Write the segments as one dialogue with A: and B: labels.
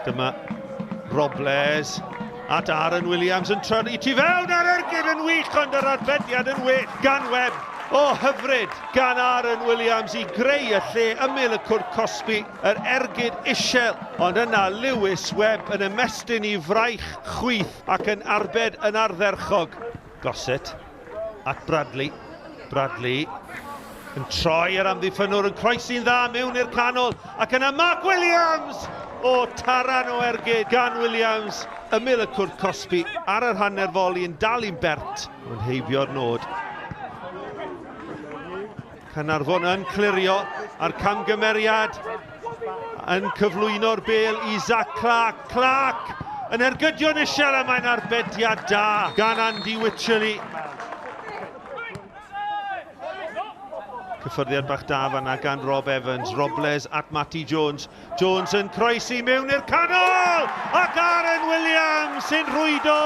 A: Dyma Robles at Aaron Williams yn troi tu fewn a'r ergyd yn wych ond yr arbediad yn well gan Webb. O hyfryd gan Aaron Williams i greu y lle ymyl y cwrt cosbi, yr ergyd isel, ond yna Lewis Webb yn ymestyn i fraich chwith ac yn arbed yn ardderchog. Gossett at Bradley. Bradley yn troi yr amddiffynnwr yn croesi'n dda mewn i'r canol ac yna Mark Williams! O taran o ergyd gan Williams ymyl y cwrt cosbi ar yr hanner foli yn dal i'n bert ond heibio'r nod. Caernarfon yn clirio a'r camgymeriad yn cyflwyno'r bel i Zach Clark. Clark yn ergydio'n isel a mae'n arbediad da gan Andy Wycherley. Cyffyrddiad bach da fanna gan Rob Evans. Robles at Matty Jones. Jones yn croesi mewn i'r canol! Ac Aaron Williams sy'n rhwydo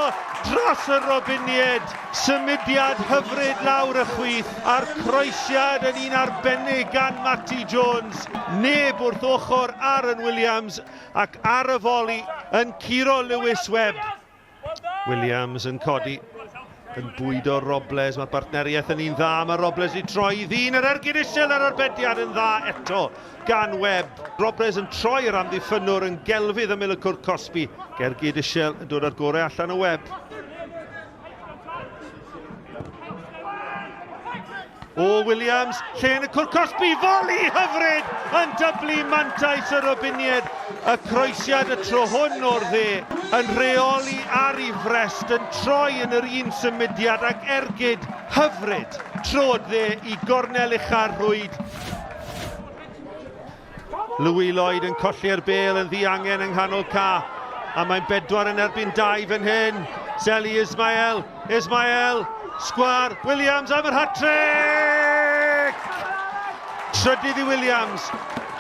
A: dros y Robinied. Symudiad hyfryd lawr y chwith a'r croesiad yn un arbennig gan Matty Jones. Neb wrth ochr Aaron Williams ac ar y foli yn curo Lewis Webb. Williams yn codi, yn bwydo Robles, mae'r bartneriaeth yn un dda, mae Robles i troi i ddyn yr ergyd isel yr arbediad yn dda eto gan Webb. Robles yn troi yr amddiffynnwr yn gelfydd ymyl y cwrt cosbi, gergyd isel yn dod â'r gorau allan o Webb. O Williams, lle yn y cwrt cosbi, foli hyfryd yn dyblu mantais y Robinied. Y croesiad y tro hwn o'r dde yn rheoli ar ei frest, yn troi yn yr un symudiad ac ergyd hyfryd. Trod dde i gornel ucha'r rhwyd. Louis Lloyd yn colli'r bêl yn ddiangen yng nghanol ca. A mae'n bedwar yn erbyn dau fan hyn. Zeli Ismael, Ismael, sgwar, Williams am yr hat-trick! Trydydd i Williams,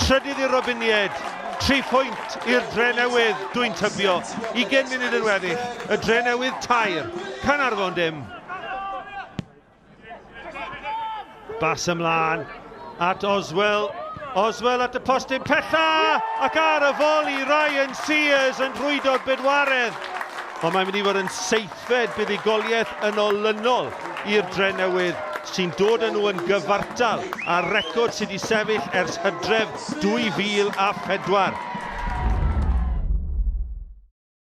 A: trydydd i'r Robinied, tri phwynt i'r Drenewydd, dwi'n tybio, 20 munud yn weddill, y Drenewydd tair, Caernarfon dim. Bas ymlaen at Oswell. Oswell at y postyn pella ac ar y foli Ryan Sears yn rhwydo'r bedwaredd. Ond mae'n mynd i fod yn seithfed buddugoliaeth yn olynol i'r Drenewydd sy'n dod â nhw yn gyfartal ar record sydd wedi sefyll ers hydref 2004.